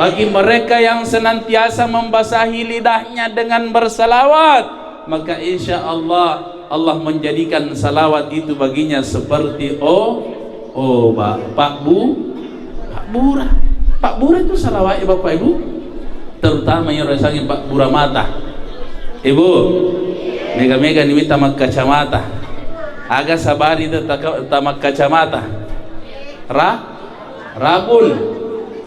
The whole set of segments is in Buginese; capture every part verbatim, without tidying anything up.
Bagi mereka yang senantiasa membasahi lidahnya dengan bersalawat, maka insya Allah, Allah menjadikan salawat itu baginya seperti o-, obat. Pak Bu, Pak Bura. Pak Bura itu salawat ya Bapak Ibu. Terutama yang rasanya Pak Bura mata. Ibu, mega-mega ni mita makkacamata. Aga sabari ta-, ta-, tamakkacamata. Ra-, Rabun.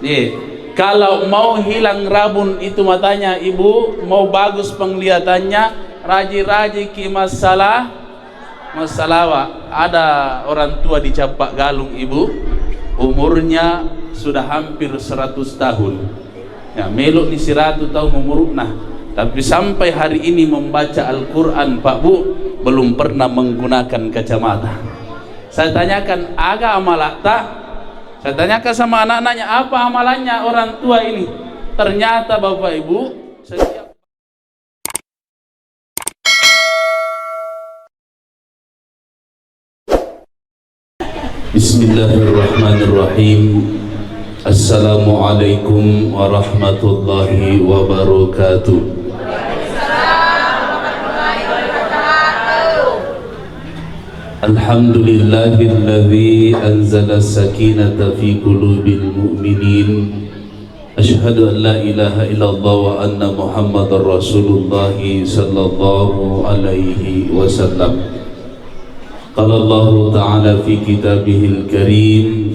Ye. Kalau mau hilang rabun itu matanya ibu, mau bagus penglihatannya, rajin-rajin ki masalah, masalah. Ada orang tua di Campak Galung ibu, umurnya sudah hampir seratus tahun. Ya, melok ni siratu tahun umurna, tapi sampai hari ini membaca Al-Quran Pak Bu, belum pernah menggunakan kacamata. Saya tanyakan, aga amalakta? Saya tanyakan sama anak-anaknya, apa amalannya orang tua ini? Ternyata Bapak Ibu, setiap Bismillahirrahmanirrahim. Assalamualaikum warahmatullahi wabarakatuh. Alhamdulillahilladzi anzala sakinata fi qulubil mu'minin. Asyhadu an la ilaha illallah wa anna Muhammadar Rasulullah sallallahu alaihi wasallam. Qala Allahu ta'ala fi kitabihil karim,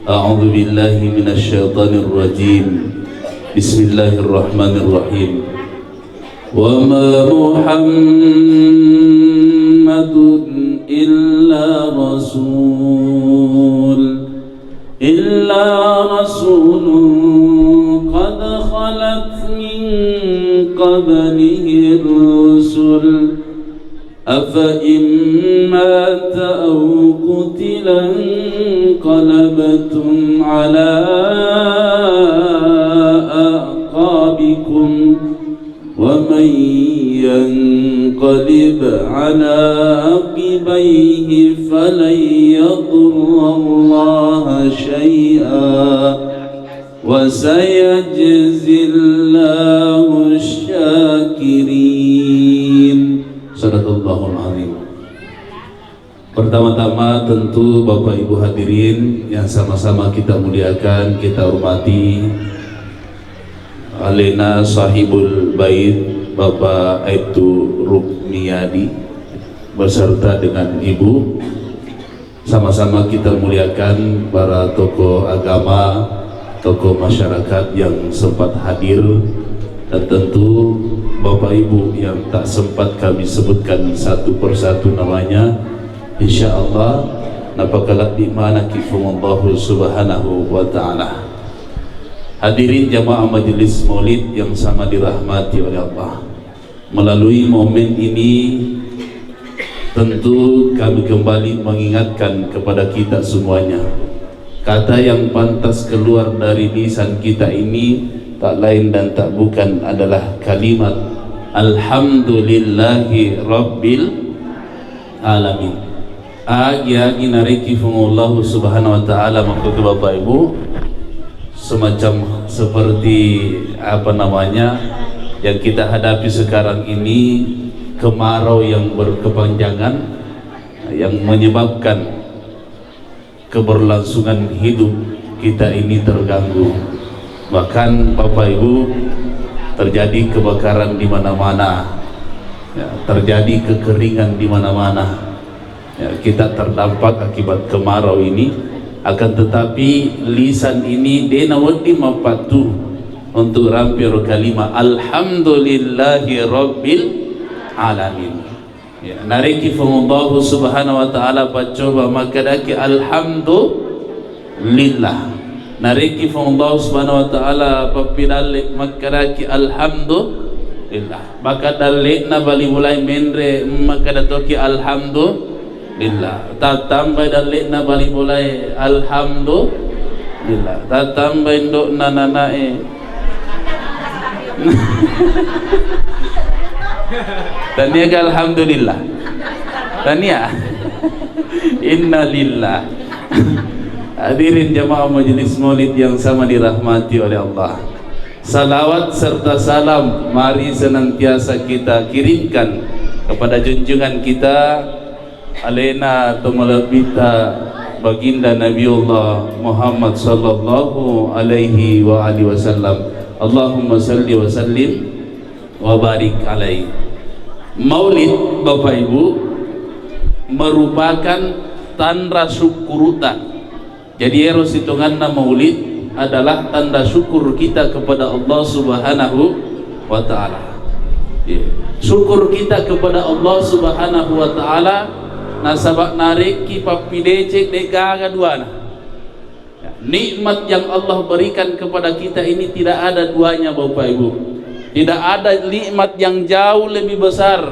a'udzu billahi minasy syaithanir rajim. Bismillahirrahmanirrahim. وما محمد إلا رسول، إلا رسول قد خلت من قبله الرسل، أفإن مات أو قتل انقلبتم على أعقابكم، ومن ينقلب على عقبيه فلن يضر الله شيئا وسيجزي الله الشاكرين. صدق الله العظيم. Pertama-tama tentu Bapak Ibu hadirin yang sama-sama kita muliakan, kita hormati, alena sahibul bait Bapak Aibtu Rukmiyadi beserta dengan Ibu, sama-sama kita muliakan para tokoh agama, tokoh masyarakat yang sempat hadir, dan tentu Bapak Ibu yang tak sempat kami sebutkan satu persatu namanya, insya Allah napakalebbi manaki Puang Allahu Subhanahu wa Ta'ala. Hadirin jamaah Majelis Maulid yang sama dirahmati oleh Allah. Melalui momen ini, tentu kami kembali mengingatkan kepada kita semuanya, kata yang pantas keluar dari lisan kita ini tak lain dan tak bukan adalah kalimat Alhamdulillahi Rabbil Alamin. Agi-agi narekki Puang Allahu Subhanahu wa Ta'ala, makkukku Bapak Ibu, semacam seperti, apa namanya, yang kita hadapi sekarang ini, kemarau yang berkepanjangan, yang menyebabkan keberlangsungan hidup kita ini terganggu. Bahkan, Bapak Ibu, terjadi kebakaran di mana-mana, ya, terjadi kekeringan di mana-mana. Ya, kita terdampak akibat kemarau ini. Akan tetapi, lisan ini de nawedding mappattu untuk rampiro kalima Alhamdulillahi Rabbil Alamin. Ya, narekki Puang Allahu Subhanahu wa Ta'ala paccoba makkedaki Alhamdulillah. Narekki Puang Allahu Subhanahu wa Ta'ala pappidalle makkedaki Alhamdulillah. Baka dalle'na bali mulai menre makkeda toki Alhamdulillah. Tattambai dalle'na bali mulai Alhamdulillah. Tattambai indo'na nanae. Tania ga Alhamdulillah? Tania. Innalillah. Hadirin jamaah majelis maulid yang sama dirahmati oleh Allah. Salawat serta salam mari senantiasa kita kirimkan kepada junjungan kita, alena to malebbita, Baginda Nabiullah Muhammad sallallahu alaihi wa alihi wasallam. Allahumma salli wa sallim wa barik alaih. Maulid, Bapak Ibu, merupakan tanra syukuruta. Jadi, ero sitonganna maulid adalah tanda syukur kita kepada Allah Subhanahu wa Ta'ala. Iya. Syukur kita kepada Allah Subhanahu wa Ta'ala, nasaba narekki pappideceng, de gaga duana. Ya, nikmat yang Allah berikan kepada kita ini tidak ada duanya, Bapak Ibu. Tidak ada nikmat yang jauh lebih besar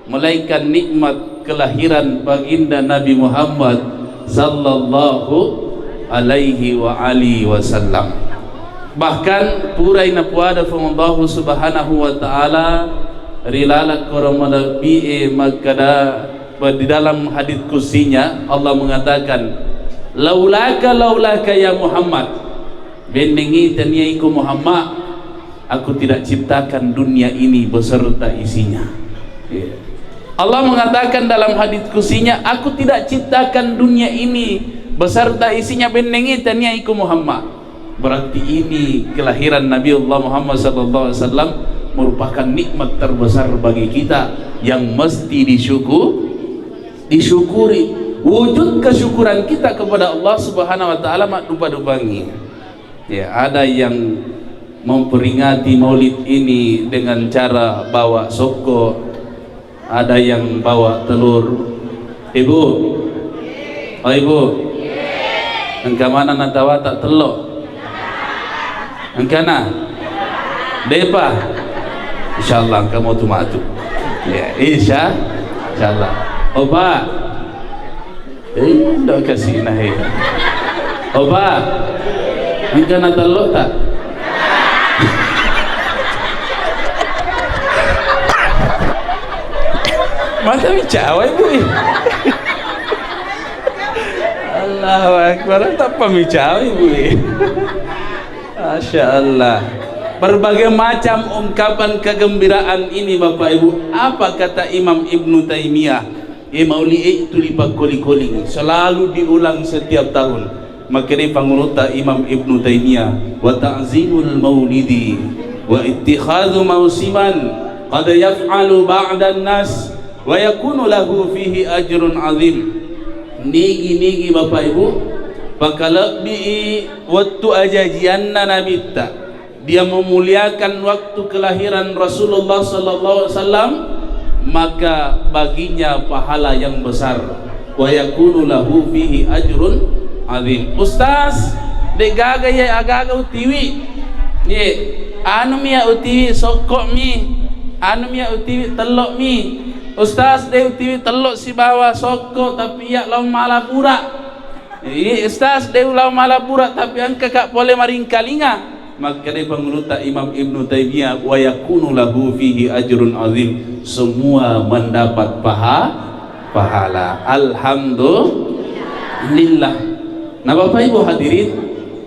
melainkan nikmat kelahiran Baginda Nabi Muhammad sallallahu alaihi wa alihi wasallam. Bahkan purai napuada Puang Allahu Subhanahu wa Ta'ala ri laleng koro malebbi'e makkeda, di dalam hadits kutsinya Allah mengatakan, "Laulaka, laulaka ya Muhammad." Bennengngi tania iko Muhammad, aku tidak ciptakan dunia ini beserta isinya. Iya. Allah mengatakan dalam hadits kutsinya, "Aku tidak ciptakan dunia ini beserta isinya bennengngi tania iko Muhammad." Berarti ini kelahiran Nabiullah Muhammad sallallahu alaihi wasallam merupakan nikmat terbesar bagi kita yang mesti disyuku-, disyukuri. Wujud kesyukuran kita kepada Allah Subhanahu wa Ta'ala maddupa-dupangi. Ya, ada yang memperingati maulid ini dengan cara bawa sokko, ada yang bawa telur. Ibu? Oh, Ibu? Engka maneng natawata tello? Engkana? Depa? Insyaallah engka motu matu. Ya, insya, insyaallah. Oh, Pak. Eh, ndak kasih nah, eh. Oh, Pak. Engka natello ta? Masa micawa, Ibu, eh? Allahu Akbar, tappa micawa, Ibu, eh? Masya Allah. Berbagai macam ungkapan kegembiraan ini, Bapak Ibu. Apa kata Imam Ibnu Taimiyah? Eh, maulid itu dipakkoli-koli, selalu diulang setiap tahun. Makkedai pangulutta Imam Ibnu Taimiyah, "Wa ta'zimul maulidi wa ittikhadhu mausiman qad yaf'alu ba'dan nas wa yakunu lahu fihi ajrun azim." Nigi-nigi, Bapak Ibu, pakalebbii wettu ajajianna Nabitta, dia memuliakan waktu kelahiran Rasulullah sallallahu alaihi wasallam, maka baginya pahala yang besar. Wa yakunu lahu fihi ajrun azim. Ustaz, de gaga iya agaga utiwi. Ye, anu mi ya utiwi sokko mi. Anu mi ya utiwi tello mi. Ustaz, de utiwi tello sibawa sokko, tapi iya lao malapura. Iya, Ustaz, de ulao malapura, tapi engka ka pole maringkalinga. Makkedai pangulutta Imam Ibnu Taimiyah, "Wa yakunu lahu fihi ajrun azim." Semua mendapat paha-, pahala. Alhamdulillah. Nah, Bapak Ibu hadirin,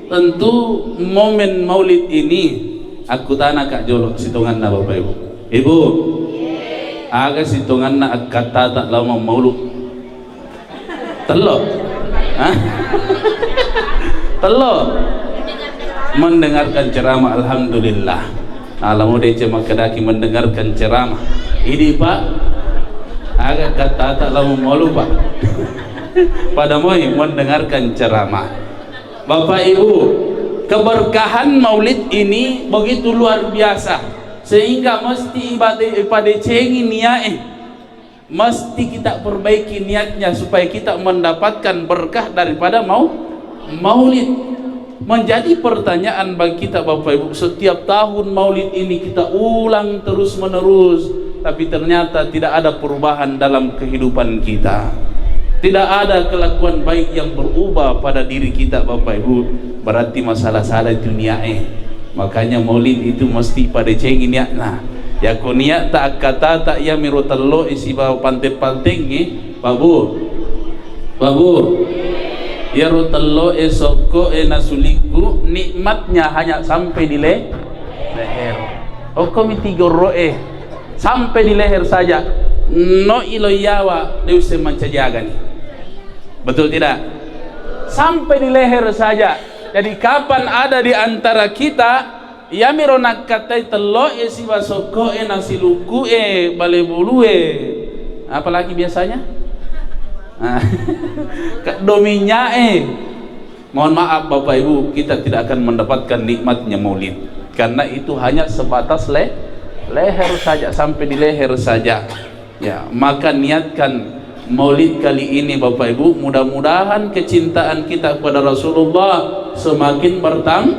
tentu momen maulid ini akkutana ka jolo sitonganna, Bapak Ibu. Ibu, aga sitonganna akkattata lao mammaulu? Tello. Hah? Tello. Mendengarkan ceramah, alhamdulillah. Alamo deceng makkedaki mendengarkan ceramah. Idi, Pak. Aga kattata lao mammaulu, Pak. Pada moi mendengarkan ceramah. Bapak Ibu, keberkahan maulid ini begitu luar biasa sehingga mesti ibade-, ipadecengi niae. Mesti kita perbaiki niatnya supaya kita mendapatkan berkah daripada mau-, maulid. Menjadi pertanyaan bagi kita, Bapak Ibu, setiap tahun maulid ini kita ulang terus-menerus, tapi ternyata tidak ada perubahan dalam kehidupan kita. Tidak ada kelakuan baik yang berubah pada diri kita, Bapak Ibu. Berarti masalah salah itu niae. Makanya maulid itu mesti padecengi niatna. Yako niatta akkatata iyamiro tello sibawa panteng-pantengnge, Pak Bu. Pak Bu. Iyaro tello'e, sokko'e, nasulikku, nikmatnya hanya sampai di le-, leher. Okkomi tigorro'e, sampai di leher saja. No ilo iyawa, de usse mancaji agani. Betul tidak? Sampai di leher saja. Jadi, kapan ada di antara kita iyamiro nakkattai tello'e siba sokko'e, nasilukku'e, bale bulue, apalagi biasanya? Ah, keddo minyak'e. Mohon maaf, Bapak Ibu, kita tidak akan mendapatkan nikmatnya maulid. Karena itu hanya sebatas le-, leher saja, sampai di leher saja. Ya, maka niatkan maulid kali ini, Bapak Ibu, mudah-mudahan kecintaan kita kepada Rasulullah semakin bertam-,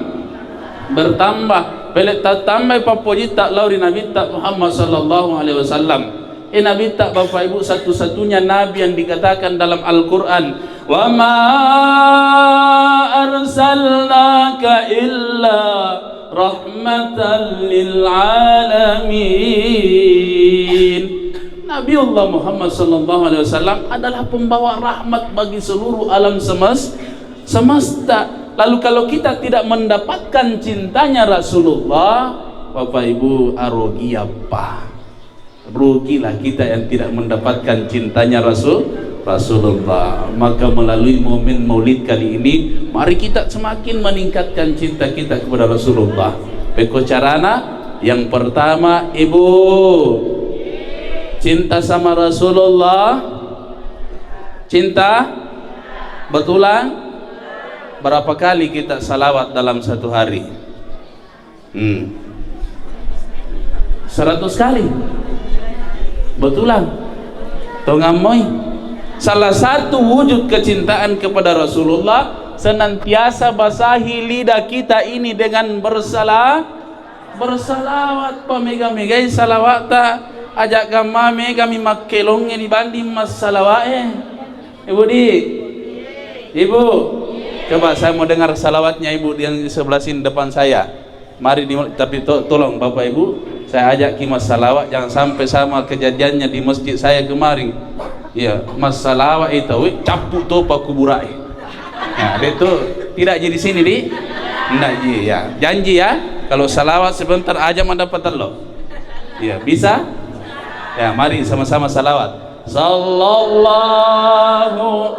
bertambah. Pele tattambai pappojitta lao ri Nabitta Muhammad sallallahu alaihi wasallam. Eh, Nabitta, Bapak Ibu, satu-satunya nabi yang dikatakan dalam Al-Quran, "Wa ma arsalnaka illa rahmatan lil alamin." Nabiullah Muhammad sallallahu alaihi wasallam adalah pembawa rahmat bagi seluruh alam semes-, semesta. Lalu, kalau kita tidak mendapatkan cintanya Rasulullah, Bapak Ibu, arogiappa. Rugilah kita yang tidak mendapatkan cintanya Rasul, Rasulullah. Maka melalui momen Maulid kali ini, mari kita semakin meningkatkan cinta kita kepada Rasulullah. Pekko carana? Yang pertama, Ibu, cinta sama Rasulullah. Cinta? Betulan? Berapa kali kita salawat dalam satu hari? Hmm. Seratus kali. Betulan. Tongammoi. Salah satu wujud kecintaan kepada Rasulullah, senantiasa basahi lidah kita ini dengan bersala-, bersalawat, pamega-megai salawata, aja gamma megami makkelongnge dibanding massalawae. Ibu di, Ibu, coba saya mau dengar salawatnya Ibu yang di sebelah sini depan saya. Mari di, tapi to-, tolong Bapak Ibu, saya ajak ki massalawat, jangan sampai sama kejadiannya di masjid saya kemarin. Iya, massalawat itu, wih, cappu topa kuburae. Nah, itu tidak jadi sini, di? Ndak ji, ya. Janji ya, kalau salawat sebentar aja mendapat tello. Iya, bisa? Ya, mari sama-sama salawat. Sallallahu,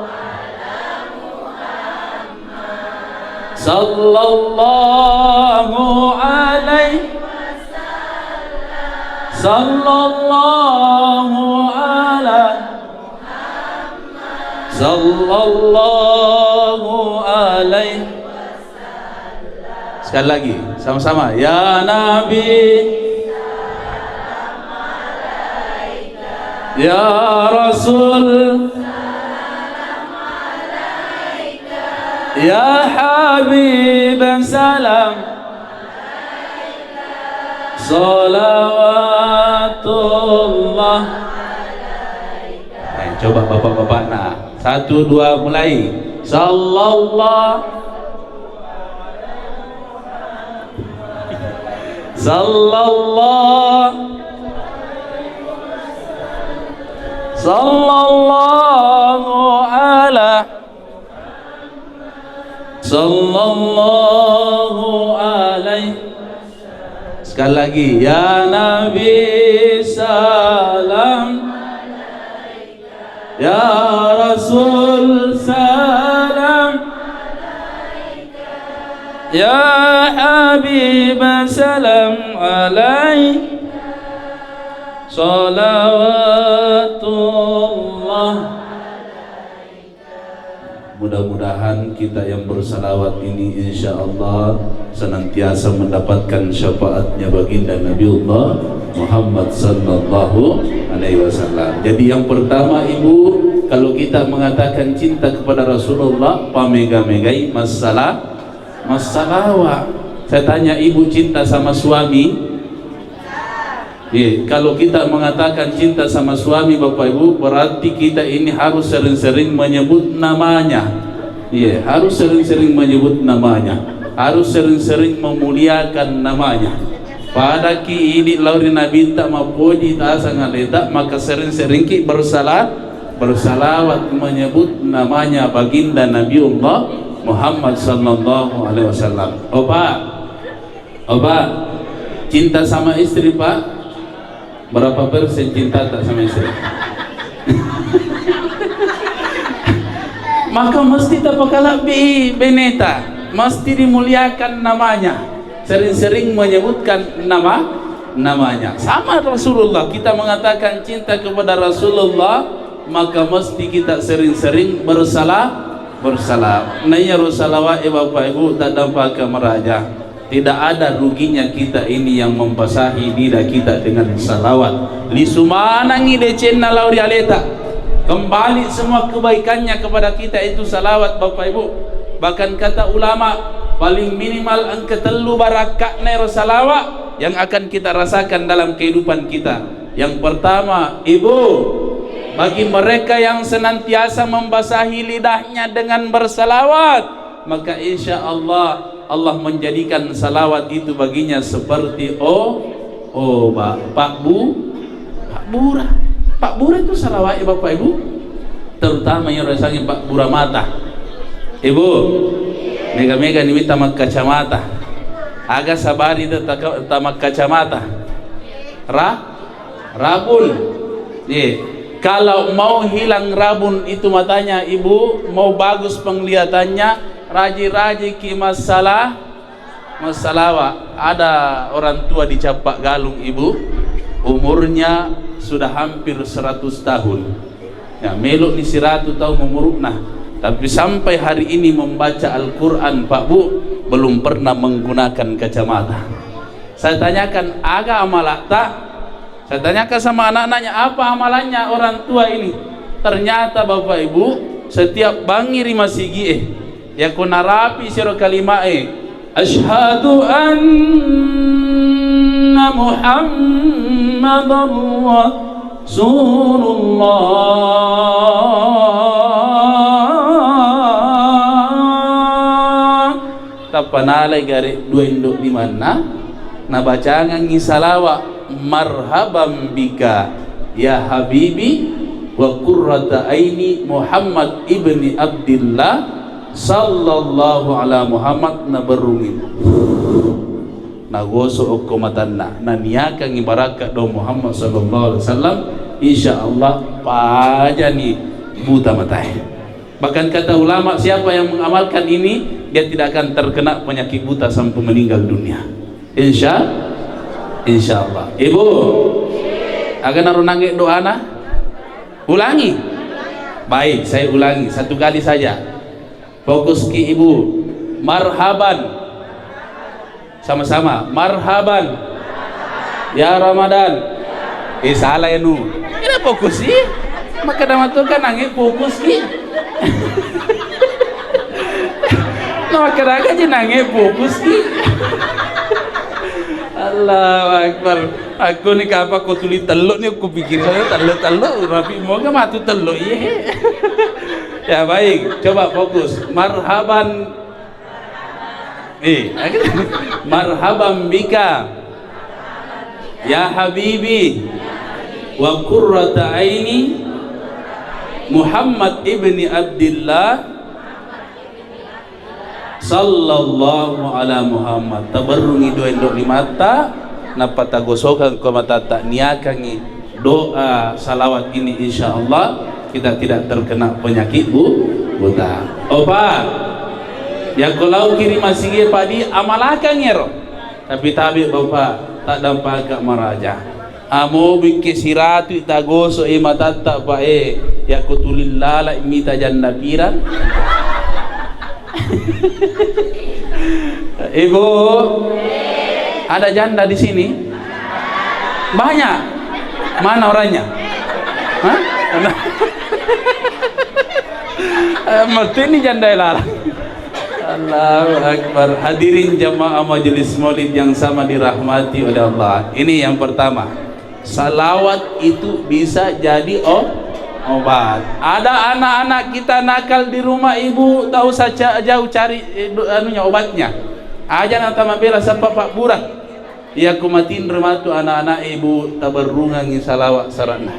sallallahu alaihi, sallallahu ala, sallallahu alaihi. Sekali lagi, sama-sama. Ya Nabi. Ya Rasul. Ya Habib, salam. Salawatullah. Ayo, coba bapak-bapak, nah. Satu, dua, mulai. Sallallahu, sallallahu, sallallahu ala, sallallahu alaihi. Sekali lagi, ya Nabi, salam. Ya Rasul, salam. Ya Habib, salam alaik. Salawatullah. Mudah-mudahan kita yang bersalawat ini, insya Allah, senantiasa mendapatkan syafaatnya baginda Nabiullah Muhammad sallallahu alaihi wasallam. Jadi, yang pertama, Ibu, kalau kita mengatakan cinta kepada Rasulullah, pamega-megai massala-, massalawa. Saya tanya, Ibu cinta sama suami? Iya, kalau kita mengatakan cinta sama suami, Bapak Ibu, berarti kita ini harus sering-sering menyebut namanya. Iya, harus sering-sering menyebut namanya. Harus sering-sering memuliakan namanya. Pada ki idi lao ri Nabitta, mappoji tasang aleta, maka sering-seringki bersala-, Bersalawat menyebut namanya baginda Nabiullah Muhammad sallallahu alaihi wasallam. Oh Pak, oh Pak, cinta sama istri Pak, berapa persen cinta tak sama istri? Maka mesti tapakalabbi beneta, mesti dimuliakan namanya, sering-sering menyebutkan nama namanya. Sama Rasulullah, kita mengatakan cinta kepada Rasulullah, maka mesti kita sering-sering bersala-, bersalawat. Nah, iya ro salawat, eh, Bapak Ibu, tak dampak ke meraja. Tidak ada ruginya kita ini yang membasahi lidah kita dengan salawat. Lisu manangi decenna lao ri aleta. Kembali semua kebaikannya kepada kita itu salawat, Bapak Ibu. Bahkan kata ulama, paling minimal engka tellu barakka'na ero salawat yang akan kita rasakan dalam kehidupan kita. Yang pertama, Ibu, bagi mereka yang senantiasa membasahi lidahnya dengan bersalawat, maka insya Allah, Allah menjadikan salawat itu baginya seperti o-, obat. Pak Bu, Pak Bura. Pak Bura itu salawat ya, Bapak Ibu. Terutama yang rasanya Pak Bura mata. Ibu, mega-mega ni mita makkacamata. Aga sabari ta-, ta-, ta makkacamata. Ra-, rabun. Ye. Kalau mau hilang rabun itu matanya, Ibu, mau bagus penglihatannya, rajin-rajin ki masalah, masalah, Pak. Ada orang tua di Capak Galung, Ibu, umurnya sudah hampir seratus tahun. Ya, melok ni siratu tahun umurna. Tapi sampai hari ini membaca Al-Quran, Pak Bu, belum pernah menggunakan kacamata. Saya tanyakan, aga amalata? Saya tanyakan sama anak-anaknya, apa amalannya orang tua ini? Ternyata, Bapak Ibu, setiap bangi ri masigi, eh, yako narapi siro kalima, eh, "Asyhadu anna Muhammadar Rasulullah." Tappa nalai gare dua indo limanna, nabacangangngi salawa, "Marhaban bika ya habibi wa qurrata aini Muhammad ibni Abdillah sallallahu ala Muhammad," naberrungi. Nagoso okko matanna, naniakangngi barakka do Muhammad sallallahu alaihi wasallam, insya Allah pajani buta matae. Bahkan kata ulama, siapa yang mengamalkan ini, dia tidak akan terkena penyakit buta sampai meninggal dunia. Insya, insya Allah. Ibu, aga naro nange doana? Ulangi. Baik, saya ulangi satu kali saja. Fokus ki Ibu. Marhaban. Sama-sama, marhaban. Ya Ramadan. Eh, salah ya, Nu. Ini fokus sih. Maka nama tuh kan nangis fokus ki. Nah, maka aja nangis fokus ki. Allahu Akbar. Aku nih, kapa kau tulis teluk nih, aku pikir saya teluk-teluk, rapi mau ke matu teluk, iya. Ya, baik, coba fokus. Marhaban. Eh, marhaban bika ya habibi wa qurrata aini Muhammad ibni Abdillah sallallahu ala Muhammad. Taberrungi dua indo limatta, nappa tagosokang ko matatta, niakangi doa salawat ini, insya Allah kita tidak terkena penyakit bu-, buta. Opa, yakko lao ki ri masigi padi, amalakang ero. Tapi tabe Bapak, tak dampak maraja. Amo bikke siratu tagoso e matatta, Pak, e, yakko tulillalai mita janda pira? Ibu, ada janda di sini? Banyak. Mana orangnya? Hah? Eh, mesti ini janda lalang. Allahu Akbar. Hadirin jamaah majelis maulid yang sama dirahmati oleh Allah. Ini yang pertama. Salawat itu bisa jadi o-, obat. Ada anak-anak kita nakal di rumah, Ibu, tak usah ca-, jauh cari, eh, do-, anunya, obatnya. Aja na tamabela sappa Pak Burah. Iya ku matinro matu anak-anak, Ibu, taberrungangi salawat saranna.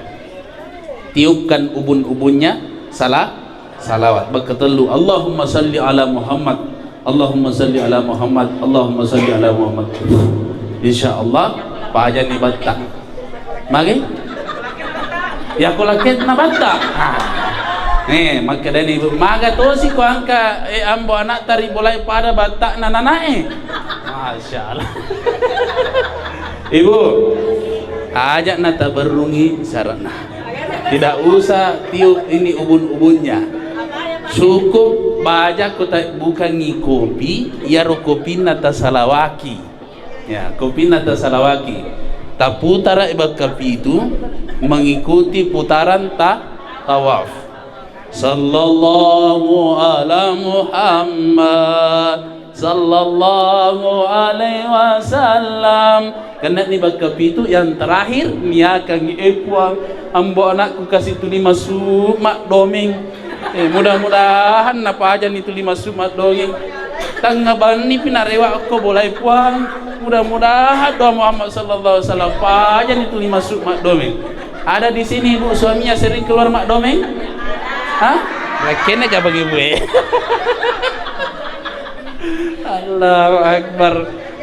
Tiupkan ubun-ubunnya sala-, salawat. Bekketellu, Allahumma salli ala Muhammad, Allahumma salli ala Muhammad, Allahumma salli ala Muhammad. Insya Allah, pajani batta. Magi? Yako laketna batta. Ah. Eh, makkedani ibu, maga tosi ko angka, eh, ambo anakta ribolai pada battana nanae. Masya Allah. Ibu, aja nataberrungi sarana. Tidak usah tiup ini ubun-ubunnya. Cukup baja ko ta-, bukangi kopi, iyaro kopinna tasalawaki. Ya, kopinna tasalawaki. Taputara bakka pitu mengikuti putaran ta-, tawaf. Sallallahu ala Muhammad, sallallahu alaihi wasallam. Kenna'ni bakka pitu, yang terakhir niakangi, "Eh, Puang, ambo anakku kasi tuli massu maddomeng." Eh, mudah-mudahan napajani tuli massu maddomeng. Tengnga banni pi narewa okko bolai, Puang. Mudah-mudahan doa Muhammad sallallahu alaihi wasallam pajani tuli massu maddomeng. Ada di sini ibu suaminya sering keluar maddomeng? Hah? Lakene jabang ibu e. Allahu Akbar.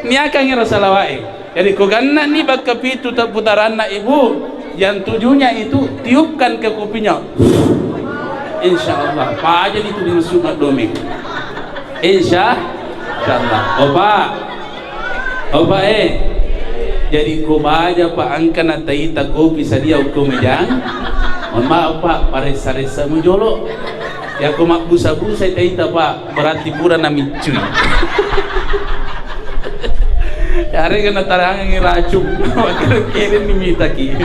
Niakangi ro salawa'e. Jadi, ko ganna'ni bakka pitu ta-, putaranna ibu, yang tujuhnya itu tiupkan ke kopinya. Insya Allah, pajani tuli massu maddomeng. Insya, insya Allah. Opa. Opa, eh. Jadi, ko baja, Pak, angka nataita kopi sadia okko mejang. Mohon maaf, Pak, paressa-ressa mujolo. Ya, ko mabbusa-busa taita, Pak, berarti pura namiccui. Yarega natarangengi racung. Kiring ni mitaki.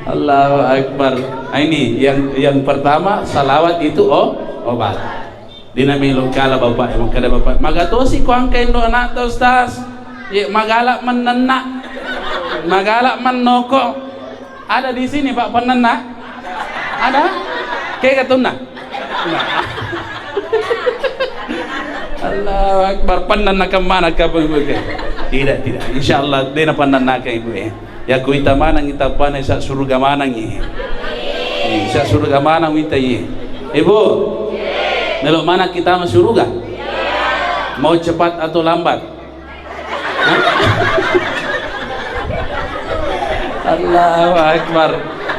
Allahu Akbar. Ah, ini yang, yang pertama, salawat itu o-, obat. Dina melo kala bapak, makkeda bapak, "Magatosi ko angka indo anakta, Ustaz? Ye, magala mennenna. Magala mennoko." Ada di sini, Pak, pennenna? Ada? Kega tunna? Nah. Allahu Akbar, pennenna kemmana ka, Pak, Ibu, ke? Tidak, tidak. Insya Allah, dena pennenna ka, Ibu, ya. Ya, kuita maneng ita pana, isa suruga manengi. Isa suruga maneng ita, iya. Ibu, melo mana kita ma suruga? Mau cepat atau lambat? Allahu Akbar.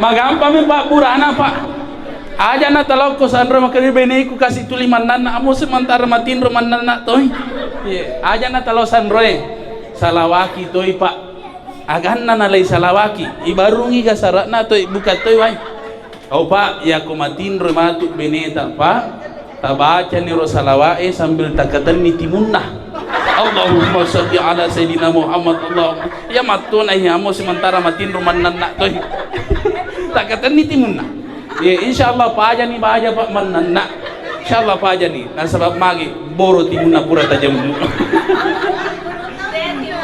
Magampang mi, Pak, burana, Pak. Aja na talokko sanro makkeda, "Beneku kasi tuli mannanna, amo sementara matinro mannanna toi." Iya. Aja na talo sanroe. Salawaki toi, Pak. Aganna nalai salawaki. Ibarungi ga sara'na toi, buka toi wai. Oh, Pak, yako matinro matu beneta, Pak, tabacani ro salawa'e sambil takatenni timunna. Allahumma salli ala Sayyidina Muhammad, Allahumma. Ya mattona iya mo sementara matinro mannanna toi. Takatenni timunna. Ya, insya Allah pajani baja, Pak, mannanna. Insya Allah pajani. Nasaba magi boro timunna pura tajemmu.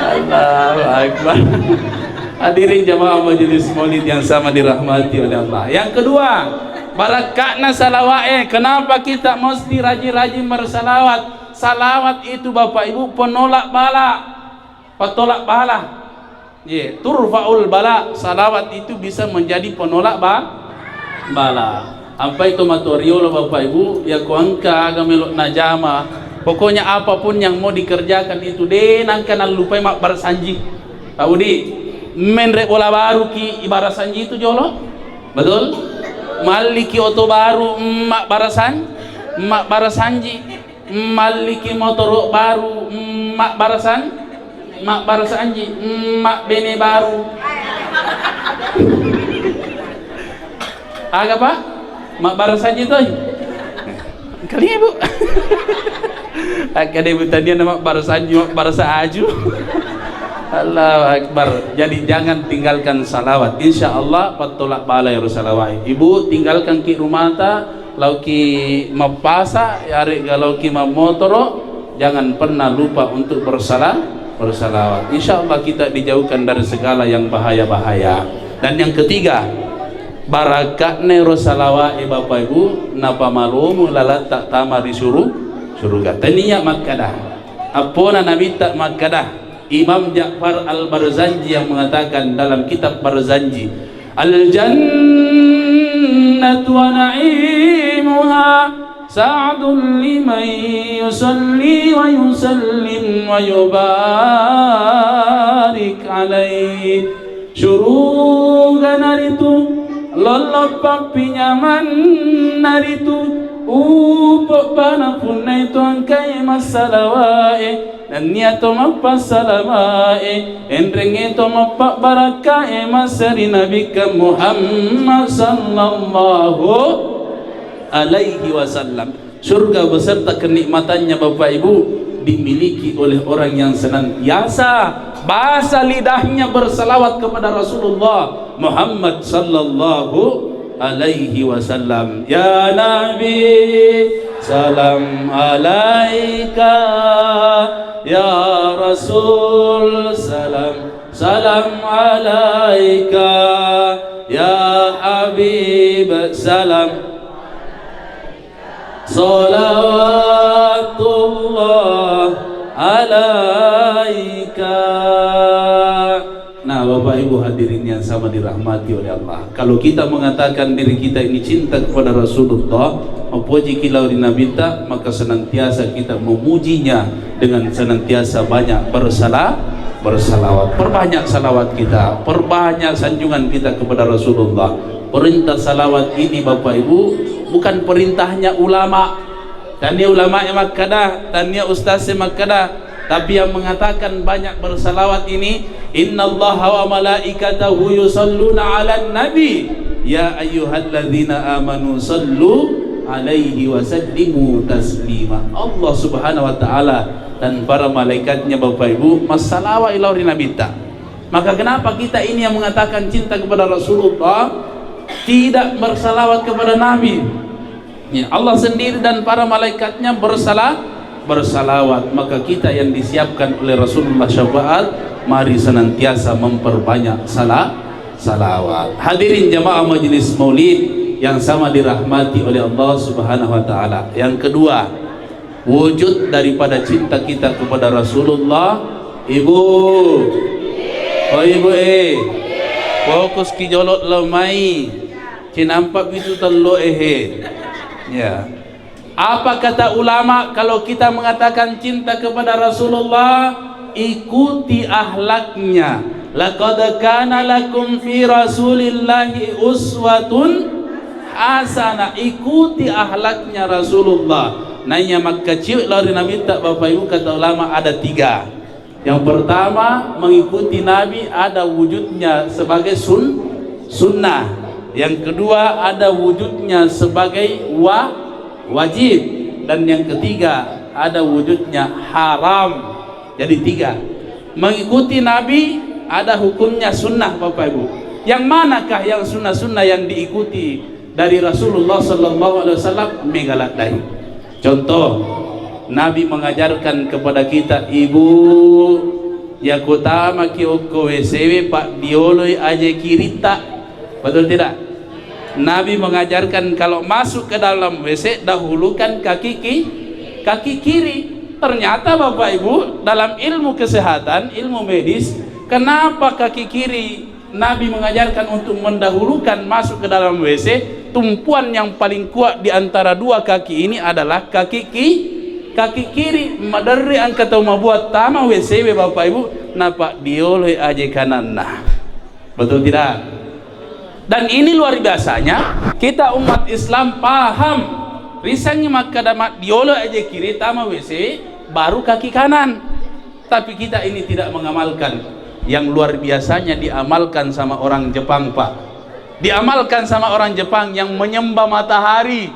Allahu Akbar. Hadirin jamaah majelis maulid yang sama dirahmati oleh Allah. Yang kedua, barakka'na salawa'e. Kenapa kita mesti rajin-rajin bersalawat? Salawat itu, Bapak Ibu, penolak bala. Petolak bala. Ye, turfa'ul bala. Salawat itu bisa menjadi penolak ba-, bala. Ampai to matu riolo, Bapak Ibu, yako engka aga melo najama. Pokoknya apapun yang mau dikerjakan itu, de nangka nallupai mabbarasanji. Pak Budi, menre bola baru ki ibarasanji itu jolo. Betul? Malli ki oto baru, mm, mabbarasan-, mabbarasanji. Malliki motoro baru, mm, mabbarasan-, mabbarasanji, mm, mabbene baru. Aga, Pak? Mabbarasanji toi? Kali, Bu. Akkeda Ibu tania na mabbarasanji, mabbarasa aju. Allahu Akbar. Jadi jangan tinggalkan salawat. Insya Allah, pattolak balai ro salawat. Ibu, tinggalkan ki rumata, lauki mappasa, yaregga lauki mammotoro, jangan pernah lupa untuk bersala-, bersalawat. Insya Allah kita dijauhkan dari segala yang bahaya-bahaya. Dan yang ketiga, barakatna ro salawat e Bapak Ibu, napamalomo lalatta tama ri suru-, suruga. Tania makkada, appona Nabitta makkada, Imam Ja'far Al-Barzanji yang mengatakan dalam kitab Barzanji, الجنة ونعيمها سعد لمن يصلي ويسلم ويبارك عليه. Suruga naritu, lollong pappinyamang naritu, upo bana punnai to engkai massalawae, nennia to mappassalamae, enrengnge to mappabbarakkae massari Nabikka Muhammad sallallahu alaihi wasallam. Surga beserta kenikmatannya, Bapak Ibu, dimiliki oleh orang yang senantiasa bahasa lidahnya bersalawat kepada Rasulullah Muhammad sallallahu alaihi wasallam. Ya Nabi, salam alaika. Ya Rasul, salam, salam alaika. Ya Habib, salam. Salawatullah alaika. Nah, Bapak Ibu hadirin yang sama dirahmati oleh Allah, kalau kita mengatakan diri kita ini cinta kepada Rasulullah, mapoji ki lao ri Nabitta, maka senantiasa kita memujinya dengan senantiasa banyak bersala-, bersalawat. Perbanyak salawat kita, perbanyak sanjungan kita kepada Rasulullah. Perintah salawat ini, Bapak Ibu, bukan perintahnya ulama. Tania ulamae makkada, tania ustaze makkada, tapi yang mengatakan banyak bersalawat ini, "Innallaha wa malaikatahu yusalluna 'alan nabi, ya ayyuhalladzina amanu sallu 'alaihi wa sallimu taslima." Allah Subhanahu wa Ta'ala dan para malaikatnya, Bapak Ibu, massalawa lao ri Nabitta. Maka kenapa kita ini yang mengatakan cinta kepada Rasulullah tidak bersalawat kepada Nabi? Ya, Allah sendiri dan para malaikatnya bersala-, bersalawat. Maka kita yang disiapkan oleh Rasulullah syafaat, mari senantiasa memperbanyak sala-, salawat. Hadirin jamaah majelis maulid yang sama dirahmati oleh Allah Subhanahu wa Ta'ala. Yang kedua, wujud daripada cinta kita kepada Rasulullah. Ibu, oh ibu eh, fokus ki jolo lo mai. Cinampa bitu tello ehe. Ya. Apa kata ulama kalau kita mengatakan cinta kepada Rasulullah? Ikuti ahlaknya. Laqad kana lakum fi Rasulillahi uswatun hasanah. Ikuti ahlaknya Rasulullah. Naiya makkaciwi lao ri Nabitta, Bapak Ibu, kata ulama ada tiga. Yang pertama, mengikuti Nabi ada wujudnya sebagai sun-, sunnah. Yang kedua, ada wujudnya sebagai wa-, wajib. Dan yang ketiga, ada wujudnya haram. Jadi tiga. Mengikuti Nabi ada hukumnya sunnah, Bapak Ibu. Yang manakah yang sunnah-sunnah yang diikuti dari Rasulullah sallallahu alaihi wasallam? Mega laddai. Contoh, Nabi mengajarkan kepada kita, ibu, yako tamaki okko W C W, paddioloi aje kiritta. Betul tidak? Nabi mengajarkan kalau masuk ke dalam W C, dahulukan kaki ki-, kaki kiri. Ternyata Bapak Ibu, dalam ilmu kesehatan, ilmu medis, kenapa kaki kiri Nabi mengajarkan untuk mendahulukan masuk ke dalam W C, tumpuan yang paling kuat di antara dua kaki ini adalah kaki ki-, kaki kiri. Maderri engka tau mabuat tama W C we, Bapak Ibu, napaddioloi aje kananna. Betul tidak? Dan ini luar biasanya, kita umat Islam paham. Risangngi makkada maddiolo aje kiri tama W C, baru kaki kanan. Tapi kita ini tidak mengamalkan. Yang luar biasanya diamalkan sama orang Jepang, Pak. Diamalkan sama orang Jepang yang menyembah matahari.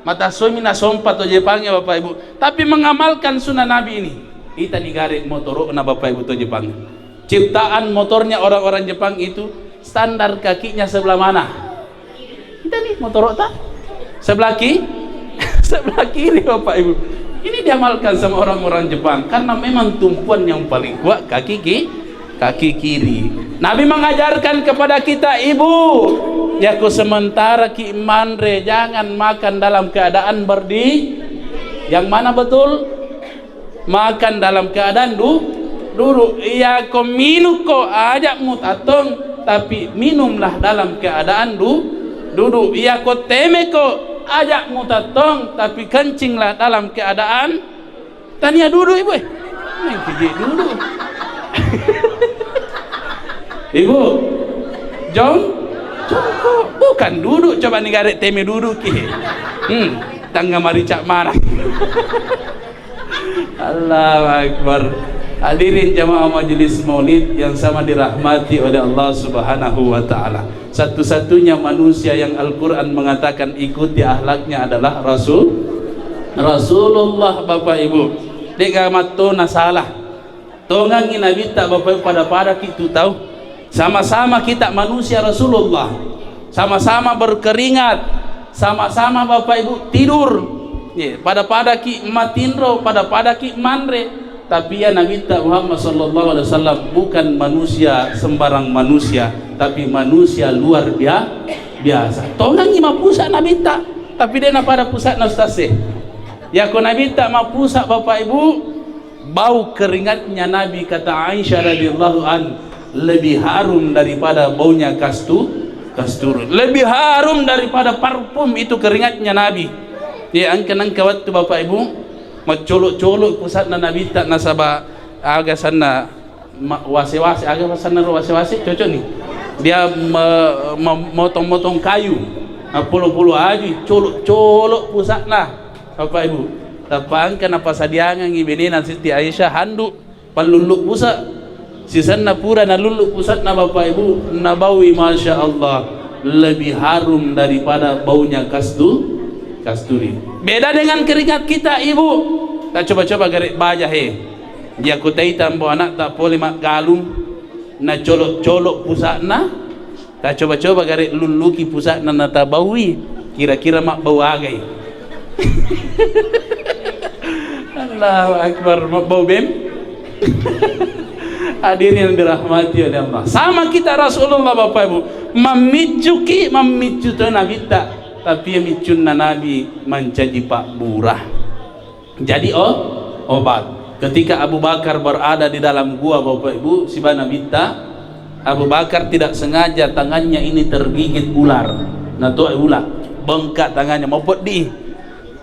Matassoi mi nasompa to Jepangnge, Bapak Ibu. Tapi mengamalkan sunnah Nabi ini. Itani gare motoro'na, Bapak Ibu, to Jepang. Ciptaan motornya orang-orang Jepang itu standar kakinya sebelah mana? Itani motoro'ta? Sebelah ki-, sebelah kiri, Bapak Ibu. Ini diamalkan sama orang-orang Jepang karena memang tumpuan yang paling kuat kaki ki-, kaki kiri. Nabi mengajarkan kepada kita, ibu, yako sementara ki manre, jangan makan dalam keadaan berdi-, yang mana betul? Makan dalam keadaan du-, duduk. Yako minukko, aja mutattong. tapi minumlah dalam keadaan du-, duduk. Iya ko temeko, ajak mutattong, tapi kencinglah dalam keadaan tania duduk, Ibu, eh. Main kiki duduk. Ibu, jong, jongkok. Bukan duduk, coba ni garek teme duduk ki. Hmm, tangga maricak mana. Allahu Akbar. Hadirin jamaah majelis maulid yang sama dirahmati oleh Allah Subhanahu wa Ta'ala. Satu-satunya manusia yang Al-Quran mengatakan ikuti akhlaknya adalah Rasul, Rasulullah, Bapak Ibu. De'ga mattona salah. Tongangi Nabitta, Bapak Ibu, pada-pada ki tu tau. Sama-sama kita manusia Rasulullah. Sama-sama berkeringat. Sama-sama, Bapak Ibu, tidur. Ye, pada-pada ki matinro, pada-pada ki manre. Tapi ya Nabitta Muhammad sallallahu alaihi wasallam bukan manusia sembarang manusia, tapi manusia luar bia-, biasa. Tongangi mapusa Nabitta, tapi de' napada pusa'na, Ustaz, eh. Yako Nabitta mapusa, Bapak Ibu, bau keringatnya Nabi, kata Aisyah radhiyallahu an, lebih harum daripada baunya kastu-, kasturi. Lebih harum daripada parfum itu keringatnya Nabi. Ya, engka nengka wettu, Bapak Ibu, maccolok-colok pusatna Nabitta, nasaba aga sanna ma-, wase-wase, aga sanna ro wase-wase, cocok nih. Dia me-, me-, motong-motong kayu, mappolo-polo aju, colok-colok pusatna, Bapak Ibu. Tappa engka napasadiangengi benena Siti Aisyah handuk pallullu pusa. Sisenna pura nalullu pusatna, Bapak Ibu, nabaui, Masya Allah, lebih harum daripada baunya kastu-, kasturi. Beda dengan keringat kita, Ibu. Tak coba-coba garek baja, he. Dia kutai tambo anak tak pole maggalung, nacolok-colok pusatna. Tacoba-coba garek lulluki pusatna natabaui, kira-kira mabbau agai. Allahu Akbar, mabbau bem. Hadirin yang dirahmati oleh Allah. Sama kita Rasulullah, Bapak Ibu. Mammiccuki, mammiccu to Nabitta. Tapi ya miccunna Nabi mancaji pabbura. Jadi, oh, obat. Ketika Abu Bakar berada di dalam gua, Bapak Ibu, siba Nabitta, Abu Bakar tidak sengaja tangannya ini tergigit ular. Nah, tuh ular, bengkak tangannya, mau pedih.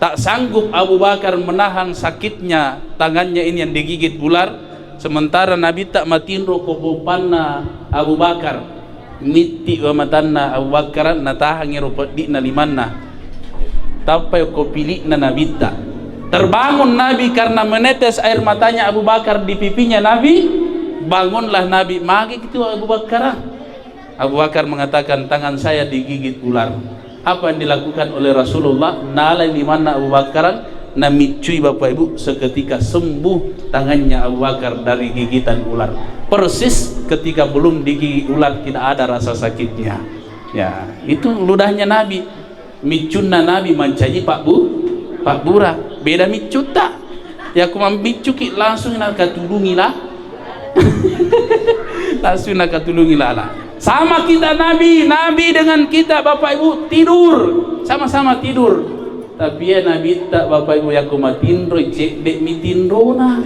Tak sanggup Abu Bakar menahan sakitnya tangannya ini yang digigit ular, sementara Nabitta matinro ko boppanna Abu Bakar. Mitti wa matanna Abu Bakar, natahangi ro peddi'na limanna. Tappai ko pili'na Nabitta. Terbangun Nabi karena menetes air matanya Abu Bakar di pipinya Nabi. Bangunlah Nabi, magi itu Abu Bakar. Abu Bakar mengatakan, "Tangan saya digigit ular." Apa yang dilakukan oleh Rasulullah? Nalai limanna Abu Bakar, namiccui, Bapak Ibu, seketika sembuh tangannya Abu Bakar dari gigitan ular. Persis ketika belum digigit ular, tidak ada rasa sakitnya. Ya, itu ludahnya Nabi. Miccunna Nabi mancaji pabbu-, pabbura. Beda miccutta. Yako mammiccuki langsung nakatulungi la-, langsung nakatulungi lala. Sama kita Nabi, Nabi dengan kita, Bapak Ibu, tidur. Sama-sama tidur. Tapi ya Nabitta, Bapak Ibu, yako matinro, cedde mi tinrona.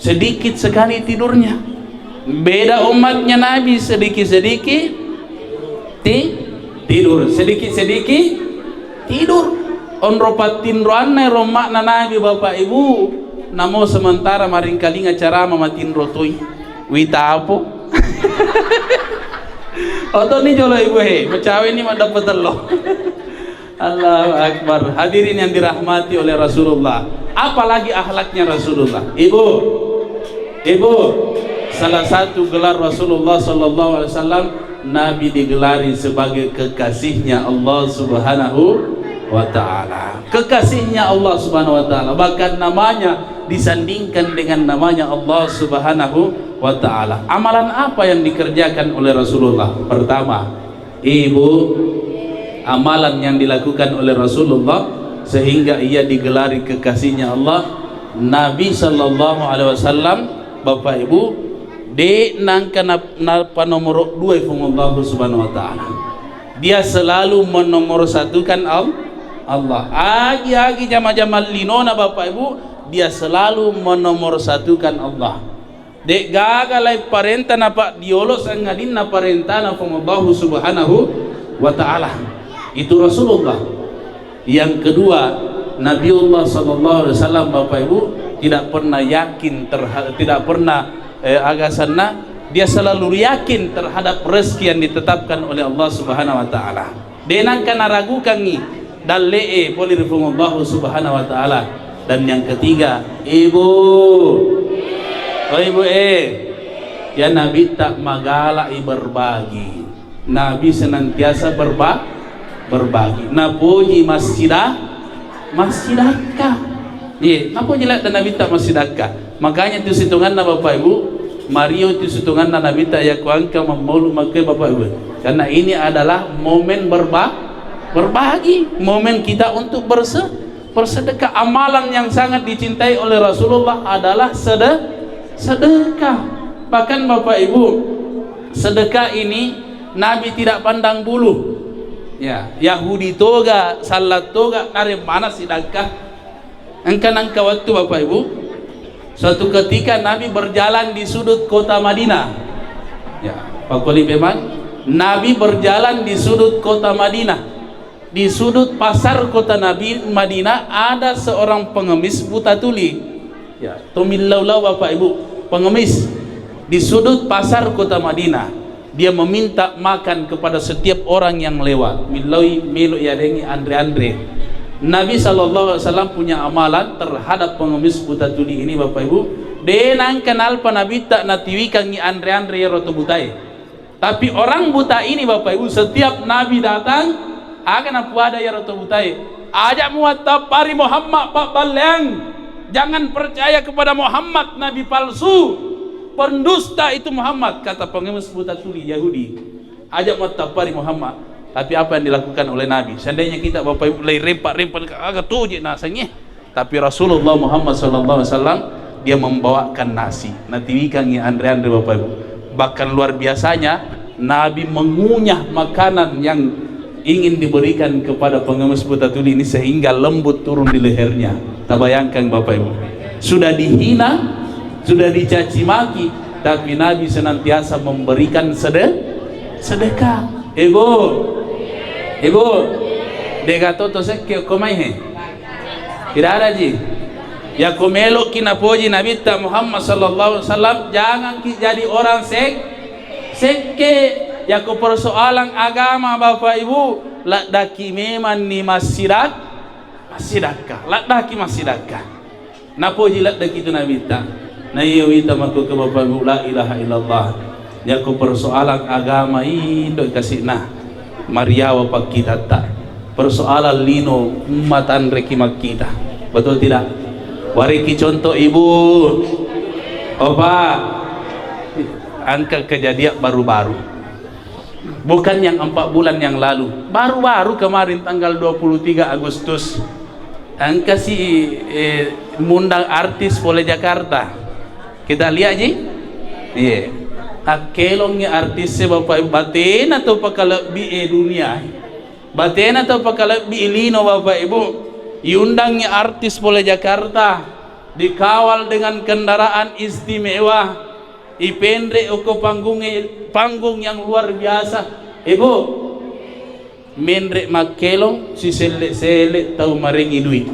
Sedikit sekali tidurnya. Beda umatnya Nabi, sedikit-sedikit ti-, tidur, sedikit-sedikit tidur. Onro pattinroanna ero umma'na Nabi, Bapak Ibu, namo sementara maringkalinga carama matinro toi. Witapo. Otoni jolo Ibu he, macawe ni maddapat tello. Allahu Akbar. Hadirin yang dirahmati oleh Rasulullah. Apalagi akhlaknya Rasulullah. Ibu, Ibu, salah satu gelar Rasulullah sallallahu alaihi wasallam, Nabi digelari sebagai kekasihnya Allah Subhanahu wa Ta'ala. Kekasihnya Allah Subhanahu wa Ta'ala. Bahkan namanya disandingkan dengan namanya Allah Subhanahu wa Ta'ala. Amalan apa yang dikerjakan oleh Rasulullah? Pertama, Ibu, amalan yang dilakukan oleh Rasulullah sehingga ia digelari kekasihnya Allah, Nabi sallallahu alaihi wasallam, Bapak Ibu, de nangka nap-, napa nomor dua Puang Allah Subhanahu wa Ta'ala. Dia selalu menomorsatukan Al-, Allah. Agi-agi jama-jama linona, Bapak Ibu, dia selalu menomorsatukan Allah. De'gaga lai parenta napaddiolo sangadinna parentana Puang Allahu Subhanahu wa Ta'ala. Itu Rasulullah. Yang kedua, Nabiullah sallallahu alaihi wasallam, Bapak Ibu, tidak pernah yakin terhadap, tidak pernah, eh, agasanna, dia selalu yakin terhadap rezeki yang ditetapkan oleh Allah Subhanahu wa Ta'ala. De' nengka naragukangngi dalle'e pole ri Puang Allahu Subhanahu wa Ta'ala. Dan yang ketiga, Ibu. Oh, Ibu, eh. Ya, Nabitta magalai berbagi. Nabi senantiasa berba-, berbagi. Napoji massida-, massidakka. Iya, napoji ladde Nabitta massidakka. Makanya tu sitonganna, Bapak Ibu, mario tu sitonganna Nabitta yakko engka mammaulu makkoe, Bapak Ibu. Karena ini adalah momen berba-, berbagi, momen kita untuk berse-, bersedekah. Amalan yang sangat dicintai oleh Rasulullah adalah sede-, sedekah. Bahkan, Bapak Ibu, sedekah ini Nabi tidak pandang bulu. Ya, Yahudi toga, sallat toga, naremmana sidakka. Engka nengka wettu, Bapak Ibu. Suatu ketika Nabi berjalan di sudut kota Madinah. Ya, pakkoni memang Nabi berjalan di sudut kota Madinah. Di sudut pasar kota Nabi Madinah ada seorang pengemis buta tuli. Ya, tomillau-lau, Bapak Ibu, pengemis di sudut pasar kota Madinah. Dia meminta makan kepada setiap orang yang lewat. Millaui, melo yadengi anre-anre. Nabi sallallahu alaihi wasallam punya amalan terhadap pengemis buta tuli ini, Bapak Ibu. De' nengka nalpa Nabitta natiwikangngi anre-anre iyaro to butae. Tapi orang buta ini, Bapak Ibu, setiap Nabi datang, aga napuada iyaro to butae, "Aja' muattappari Muhammad pabballeang. Jangan percaya kepada Muhammad, nabi palsu. Pendusta itu Muhammad," kata pengemis buta tuli Yahudi. "Aja' muattappari Muhammad." Tapi apa yang dilakukan oleh Nabi? Seandainya kita, Bapak Ibu, lai rempa-rempa, aga toje nasengnge. Tapi Rasulullah Muhammad sallallahu alaihi wasallam, dia membawakan nasi. Natiwikangngi anre-anre, Bapak Ibu. Bahkan luar biasanya, Nabi mengunyah makanan yang ingin diberikan kepada pengemis buta tuli ini sehingga lembut turun di lehernya. Tabayangkan, Bapak Ibu. Sudah dihina, sudah dicaci maki, tapi Nabi senantiasa memberikan sede-, sedekah. Ibu, Ibu, de'gato to sekke ko mai he. Tidak ada ji. Yakko melo'ki napoji Nabitta Muhammad sallallahu alaihi wasallam, janganki jadi orang sek-, sekke. Yakko persoalan agama, Bapak Ibu, laddaki memanni massidak-, massidakka. Laddaki massidakka. Napoji laddaki tu Nabitta. Na iya wita makko ke Bapak Ibu, la ilaha illallah. Yakko persoalan agama, indo kasi'na. Mariawa pakkitatta. Persoalan lino, matanreki makkita. Betul tidak? Wariki contoh, Ibu. Opa. Angka kejadian baru-baru. Bukan yang empat bulan yang lalu. Baru-baru kemarin tanggal dua puluh tiga Agustus. Engka si, eh, mundang artis pole Jakarta. Kita lihat ji. Iya. Akkelongngi artis e, Bapak Ibu, batena to pakalebbi e dunia. Batena to pakalebbi lino, Bapak Ibu. Iundangngi artis pole Jakarta. Dikawal dengan kendaraan istimewa. Ipenre okko panggungnge, panggung yang luar biasa. Ibu, menre makkelong, siselle-selle tau marengi dui.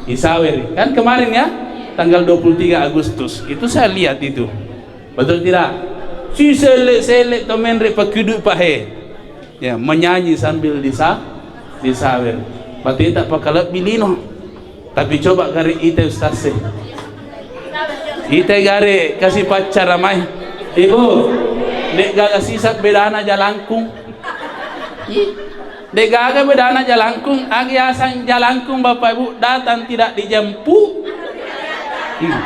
Isaweri. Kan kemarin ya, tanggal dua puluh tiga Agustus. Itu saya lihat itu. Betul tidak? Siselle-selle tau menre pakidui pahe. Ya, menyanyi sambil disa-, disawer. Bateta pakalebbi lino. Tapi coba gare ita ustaz e. Ita gare kasi paccara mai. Ibu, de'gaga sisa bedana jalangkung. Ih, de'gaga bedana jalangkung, agi asang jalangkung Bapak Ibu datang tidak dijemput. Hmm.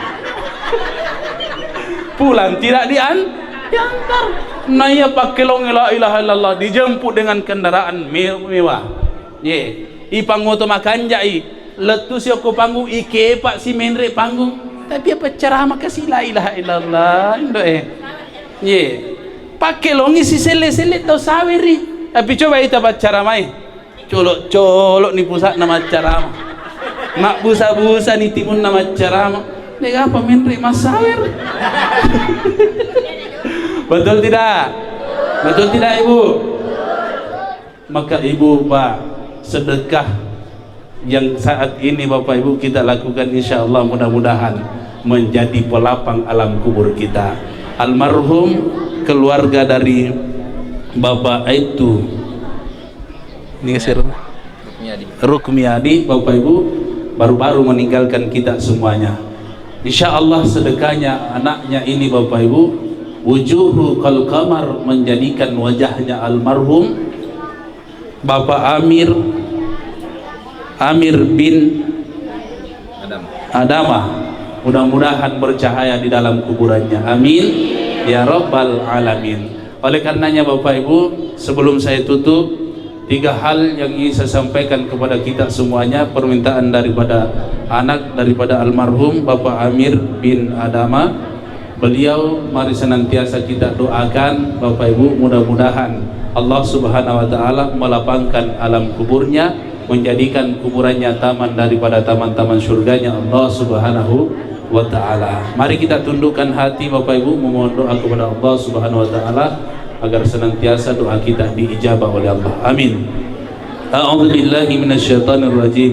Pulang tidak dian-, diantar. Nah iya pakkelong la ilaha illallah dijemput dengan kendaraan me-, mewah. Ye, ipangoto makanjai, lettu si okko panggung, ikepa si menre panggung. Tapi apa ceramah kasi la ilaha illallah, indo e. Ye, pakkelongi si selle-selle tau saweri. Tapi coba ita paccaramai. Colok-colok ni pusakna maccarama. Mabbusa-busa ni timunna maccarama. Tega apa menri masawer? Betul tidak? Betul tidak, Ibu? Maka Ibu, Pak, sedekah yang saat ini Bapak Ibu kita lakukan, insya Allah mudah-mudahan menjadi pelapang alam kubur kita. Almarhum keluarga dari Bapak Aibtu, ini geser. Rukmiadi, Bapak Ibu, baru-baru meninggalkan kita semuanya. Insya Allah sedekahnya anaknya ini, Bapak Ibu, wujuhu kal qamar, menjadikan wajahnya almarhum Bapak Amir, Amir bin Adama. Mudah-mudahan bercahaya di dalam kuburannya. Amin ya rabbal alamin. Oleh karenanya, Bapak Ibu, sebelum saya tutup, tiga hal yang ingin saya sampaikan kepada kita semuanya, permintaan daripada anak daripada almarhum Bapak Amir bin Adama. Beliau mari senantiasa kita doakan, Bapak Ibu, mudah-mudahan Allah Subhanahu wa Ta'ala melapangkan alam kuburnya, menjadikan kuburannya taman daripada taman-taman surganya Allah Subhanahu wa Ta'ala. Mari kita tundukkan hati, Bapak Ibu, memohon doa kepada Allah Subhanahu wa Ta'ala agar senantiasa doa kita diijabah oleh Allah. Amin. A'udzubillahi minasyaitonirrajim.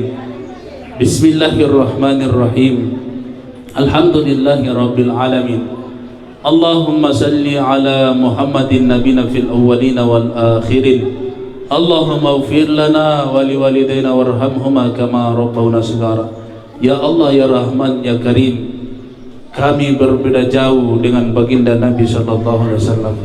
Bismillahirrahmanirrahim. Alhamdulillahi rabbil alamin. Allahumma salli ala Muhammadin nabina fil awwalina wal akhirin. Allahumma ighfir lana wa liwalidaina warhamhuma kama rabbawna shighara. Ya Allah, ya Rahman, ya Karim, kami berbeda jauh dengan baginda Nabi sallallahu alaihi wasallam.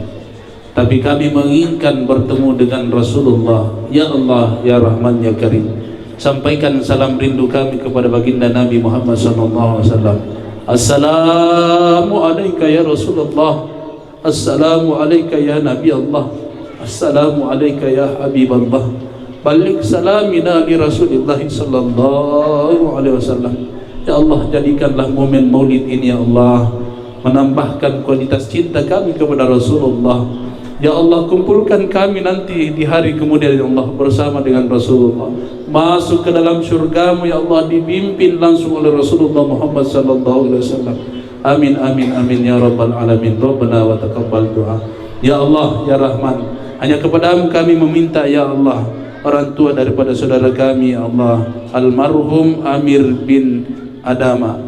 Tapi kami menginginkan bertemu dengan Rasulullah. Ya Allah, ya Rahman, ya Karim, sampaikan salam rindu kami kepada baginda Nabi Muhammad sallallahu alaihi wasallam. Assalamu alaika ya Rasulullah. Assalamu alaika ya Nabi Allah. Assalamu alaika ya Habib Allah. Balligh salamina li Rasulillah sallallahu alaihi wasallam. Ya Allah, jadikanlah momen maulid ini, ya Allah, menambahkan kualitas cinta kami kepada Rasulullah. Ya Allah, kumpulkan kami nanti di hari kemudian, ya Allah, bersama dengan Rasulullah, masuk ke dalam surgamu, ya Allah, dipimpin langsung oleh Rasulullah Muhammad sallallahu alaihi wasallam. Amin, amin, amin, ya rabbal alamin. Rabbana wa taqabbal du'a. Ya Allah, ya Rahman, hanya kepadamu kami meminta, ya Allah, orang tua daripada saudara kami, ya Allah, almarhum Amir bin Adama.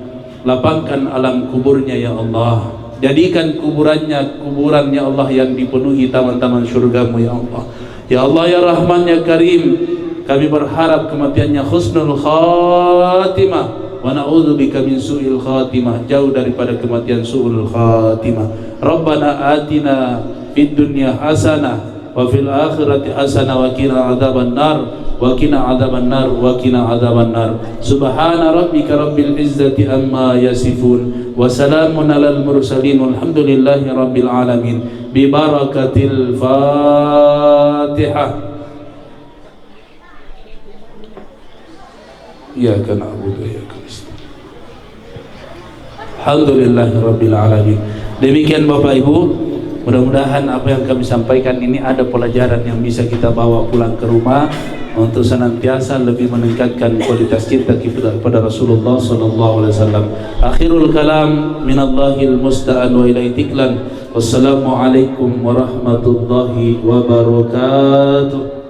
Lapangkan alam kuburnya, ya Allah. Jadikan kuburannya kuburan, ya Allah, yang dipenuhi taman-taman surgamu, ya Allah. Ya Allah, ya Rahman, ya Karim, kami berharap kematiannya husnul khatimah, wa na'udzubika min su'il khatimah, jauh daripada kematian su'ul khatimah. Rabbana atina fid dunya hasanah wa fil akhirati hasanah wa qina adzabannar, wa qina adzabannar, wa qina adzabannar. Subhana rabbika rabbil izzati amma yasifun, wa salamun alal mursalin, walhamdulillahi rabbil alamin. Bi barakatil Fatihah. Iyyaka na'budu wa iyyaka nasta'in. Alhamdulillahirabbil alamin. Demikian Bapak Ibu, mudah-mudahan apa yang kami sampaikan ini ada pelajaran yang bisa kita bawa pulang ke rumah untuk senantiasa lebih meningkatkan kualitas cinta kita kepada Rasulullah sallallahu alaihi wasallam. Akhirul kalam, minallahil musta'an wa ilaihi tiklan. Wassalamualaikum warahmatullahi wabarakatuh.